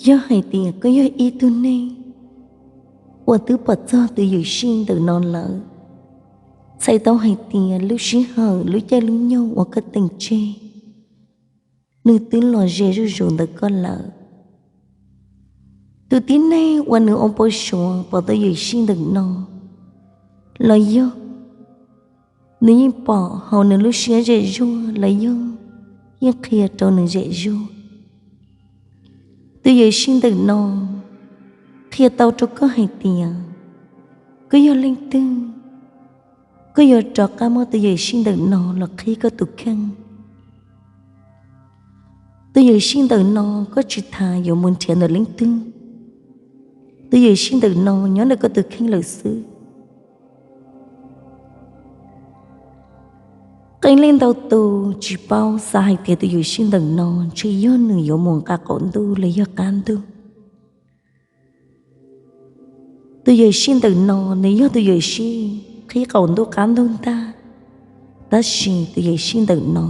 Yog hais tias koj yog ib tug neeg uas twb pom txog tus yawm sij ntawm no lawm, txhais tau hais tias lub sij hawm lub caij lub nyoog uas koj teem tseg, nws twb los ze zuj zus ntawm koj lawm. Tus tib neeg uas nws ua npau suav pom tus yawm sij ntawm no, los yog nws yeej pom hauv nws lub siab zem zuag, los yog yeej qhia rau nws zem zuag. Tus yawm sij ntawm no qhia tau rau koj hais tias koj yog leej twg, koj yuav rov qab muab tus yawm sij ntawm no los qhib koj tus kheej. Tus yawm sij ntawm no koj tsis tas yuav mus nrhiav ntawm leej twg, tus yawm sij ntawm no nyob ntawm koj tus kheej lawm xwb. Qee leej ntau tus tsis paub, xav hais tias tus yawm sij ntawm no ntshe yog nws yuav mus nqa qaum ntuj los yog qab ntuj. Tus yawm sij ntawm no nws yog tus yawm sij qhib qaum ntuj qab ntuj ntag, tab sis tus yawm sij ntawm no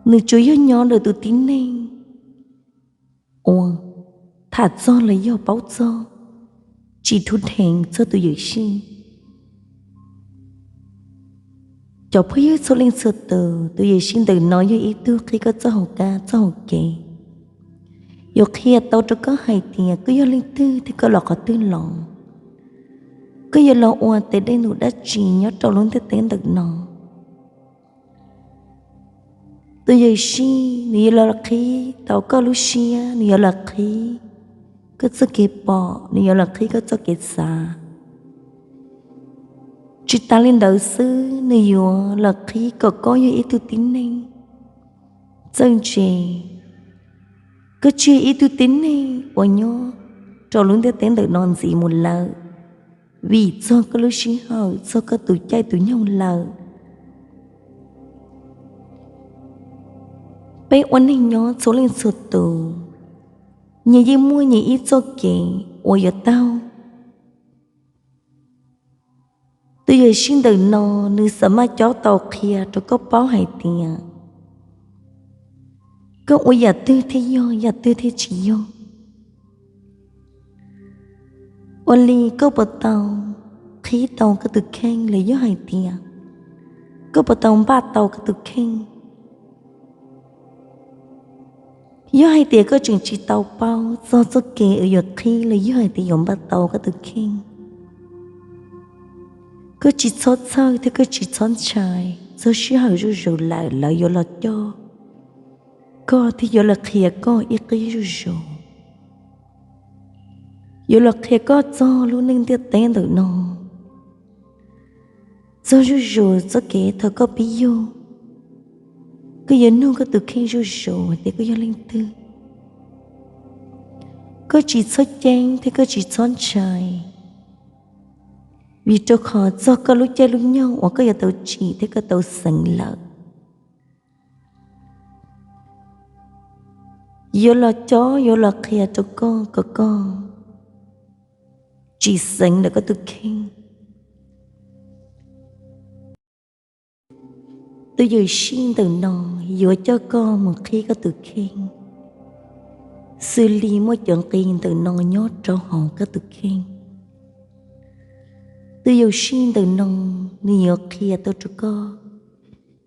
nws tsuas yog nyob ntawm tus tib neeg uas tham txog los yog paub txog, tsis thub dheev txog tus yawm sij. Cov phooj ywg txhua leej txhua tus, tus yawm sij ntawm no yog ib tug qhib koj txoj hauv kab txoj hauv kev, yuav qhia tau rau koj hais tias koj yog leej twg thiab koj los qhov twg los, koj yuav los ua tes dej num dab tsi nyob rau lub ntiaj teb ntawm no. Tus yawm sij nws yuav los qhib tau koj lub siab, nws yuav los qhib koj txoj kev pom, nws yuav los qhib koj txoj kev xav. Tsis tas li ntawd xwb, nws yuav los qhib kom koj yog ib tug tib neeg txawj ntse. Koj tsis yog ib tug tib neeg uas nyob rau lub ntiaj teb ntawm no ntxiv mus lawm, vim txog koj lub sij hawm, txog koj tus caij tus nyoog lawm. Peb ua neeg nyob txhua leej txhua tus, nyias yeej muaj nyias ib txoj kev uas yuav taug. Tus yawm sij ntawm no nws xav maj cob tau qhia rau koj paub hais tias koj ua yam twg thiaj yog, yam twg thiaj tsis yog. Ua li koj puas tau qhib tau koj tus kheej los yog hais tias koj puas tau npaj tau koj tus kheej? Yog hais tias koj tseem tsis tau paub txog txoj kev uas yuav qhib los yog hais tias yuav npaj tau koj tus kheej, koj tsis txhob txhawj thiab koj tsis txhob ntshai. Txog sij hawm zuj zus lawm, lawv yuav los coj koj thiab yuav los qhia koj ib qib zuj zus. Yuav los qhia koj txog lub neej ntiaj teb ntawm no, txog zuj zus txoj kev thaum koj pib yug. Koj yuav nug koj tus kheej zuj zus tias koj yog leej twg. Koj tsis txhob ceeb thiab koj tsis txhob ntshai, vim rau qhov txog koj lub caij lub nyoog uas koj yuav tau tsim thiab koj tau xeev lawm, yuav los cob, yuav los qhia rau koj kom koj tsis xeev lawm koj tus kheej. Tus yawm sij ntawm no yuav coj koj mus qhib koj tus kheej, xws li muaj cov nqi ntawm no nyob rau hauv koj tus kheej. Tus yawm sij ntawm no nws yuav qhia tau rau koj,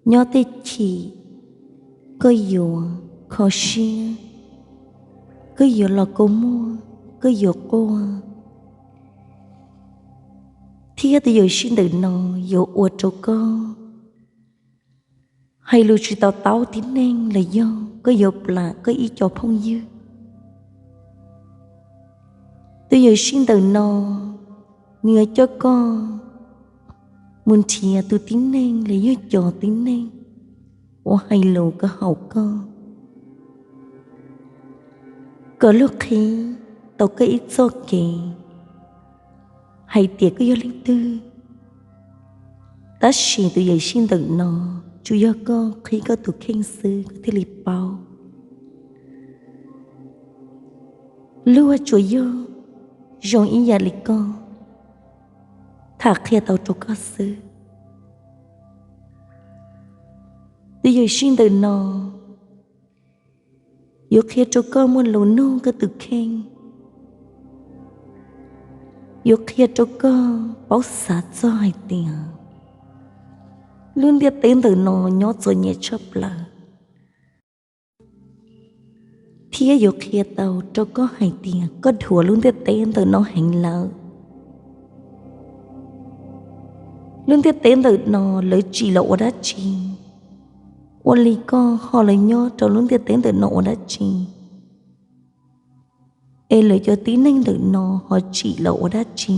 nyob tej chim koj yuav kho siab, koj yuav los kua muag, koj yuav quaj, thiab tus yawm sij ntawm no yuav ua rau koj hais lus tsis to taub tib neeg los yog koj yuav plam koj ib co phooj ywg. Tus yawm sij ntawm no nws yuav coj koj mus nrhiav tus tib neeg los yog cov tib neeg uas hais lus kom haum koj, kom luag qhib tau koj ib txoj kev hais tias koj yog leej twg. Tab sis tus yawm sij ntawm no tsuas yog koj qhib koj tus kheej xwb koj thiaj li paub. Luag tsuas yog zoo ib yam li koj tham qhia tau rau koj xwb. Tus yawm sij ntawm no yuav qhia rau koj muaj lus nug koj tus kheej, yuav qhia rau koj paub xav txog hais tias lub ntiaj teb ntawm no nyob txom nyem tshaj plaws, thiab yuav qhia tau rau koj hais tias koj dhuav lub ntiaj teb ntawm no heev lawm. Lub ntiaj teb ntawm no lawv tsim los ua dab tsi? Ua li koj ho los nyob rau lub ntiaj teb ntawm no ua dab tsi? Es lawv cov tib neeg ntawm no ho tsim los ua dab tsi?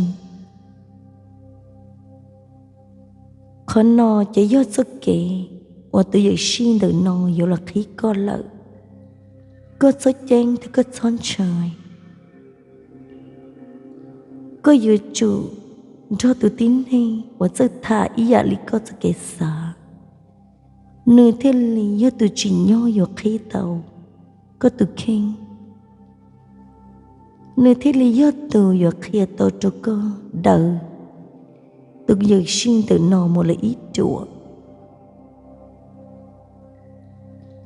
Qhov no ces yog txoj kev uas tus yawm sij ntawm no yuav los qhib koj lawm. Koj txhob ceeb thiab koj txhob ntshai. Koj yuav tsum nrog tus tib neeg uas txawj tham ib yam li koj txoj kev xav, nws thiaj li yog tus tsim nyog yuav qhib tau koj tus kheej. Nws thiaj li yog tus yuav qhia tau rau koj daws tus yawm sij ntawm no mus lawm ib ruam.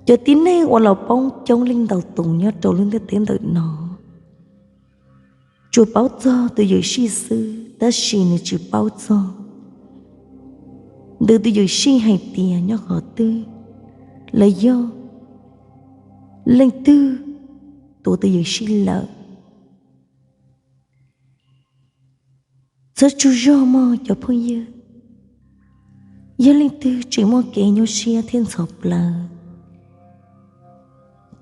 Cov tib neeg uas los poob coob leej ntau tus nyob rau lub ntiaj teb ntawm no, tsuas paub txog tus yawm sij xwb, tab sis nws tsis paub txog ntawm tus yawm sij hais tias nyob qhov twg, los yog leej twg tuav tus yawm sij lawm. Txhob tsaug zog mog cov phooj ywg. Yog leej twg tseem muaj kev nyuaj siab thiab ntxhov plawv,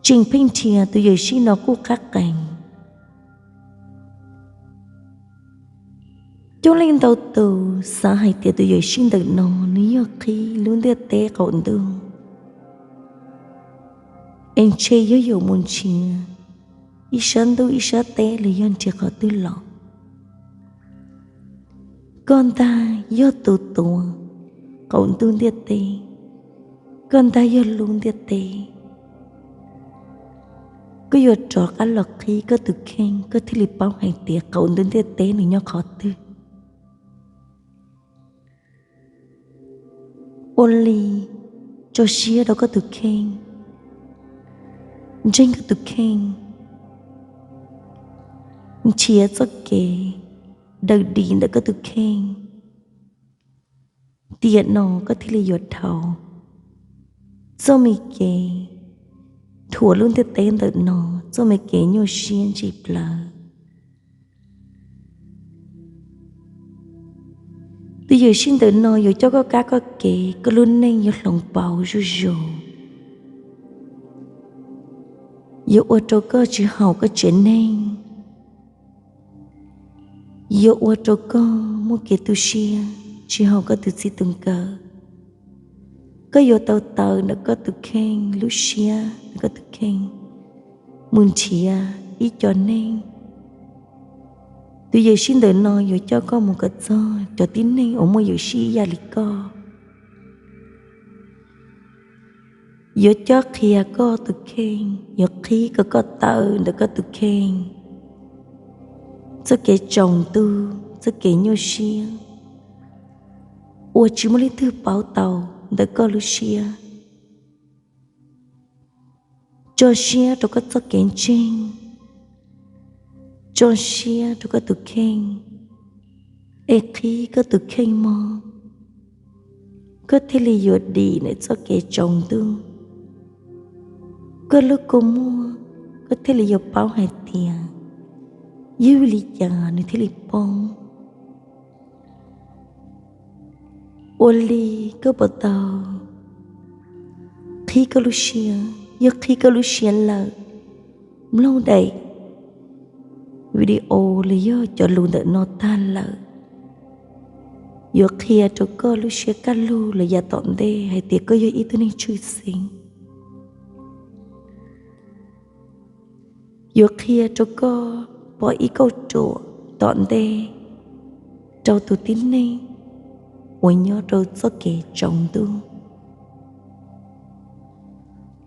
tseem pheej nrhiav tus yawm sij no kuj qab qees. Coob leej ntau tus xav hais tias tus yawm sij ntawm no nws yog qhib lub ntiaj teb qaum ntuj, es ntshe yog yuav mus nrhiav ib sab ntuj ib sab teb los yog nrhiav qhov twg los. Koj ntag yog tus tuav qaum ntuj ntiaj teb, koj ntag yog lub ntiaj teb. Koj yuav rov qab los qhib koj tus kheej, koj thiaj li paub hais tias qaum ntuj ntiaj teb nws nyob qhov twg. Ua li, tso siab rau koj tus kheej, ntseeg koj tus kheej, nrhiav txoj kev daws dim ntawm koj tus kheej. Tiam no koj thiaj li yuav dhau txoj me kev dhuav lub ntiaj teb ntawm no, txoj me kev nyuaj siab ntsim plawv. Tus yawm sij ntawm no yuav coj koj kab koj kev, koj lub neej yuav hloov pauv zuj zus. Yuav ua rau koj tsis haum koj tsev neeg, yuav ua rau koj muaj kev tu siab tsis haum koj tus txij tus nkawm. Koj yuav tau taws ntawm koj tus kheej, lub siab ntawm koj tus kheej mus nrhiav ib co neeg. Tus yawm sij ntawm no yuav coj koj mus kom txog cov tib neeg uas muaj yawm sij ib yam li koj. Yuav cob qhia koj tus kheej, yuav qhib kom koj taws ntawm koj tus kheej txoj kev tsaus ntuj, txoj kev nyuaj siab uas tsis muaj leej twg paub tau ntawm koj lub siab. Tso siab rau koj txoj kev ntseeg, tso siab rau koj tus kheej, es qhib koj tus kheej mog, koj thiaj li yuav dim ntawm txoj kev tsaus ntuj. Koj lub kua muag, koj thiaj li yuav paub hais tias yog vim li cas nws thiaj li poob. Ua li koj puas tau qhib koj lub siab? Yog qhib koj lub siab lawm, mloog daim video los yog cov lus ntawm no tag lawm, yuav qhia rau koj lub siab kaj lug los yav tom ntej hais tias koj yog ib tug neeg tshwj xeeb. Yuav qhia rau koj pom ib kauj ruam tom ntej rau tus tib neeg uas nyob rau txoj kev tsaus ntuj.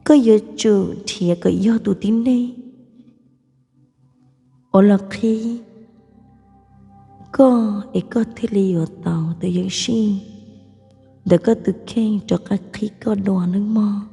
Koj yuav tsum nrhiav kom yog tus tib neeg uas los qhib koj es koj thiaj li yuav tau tus yawm sij ntawm koj tus kheej rov qab qhib koj dua nawb mog.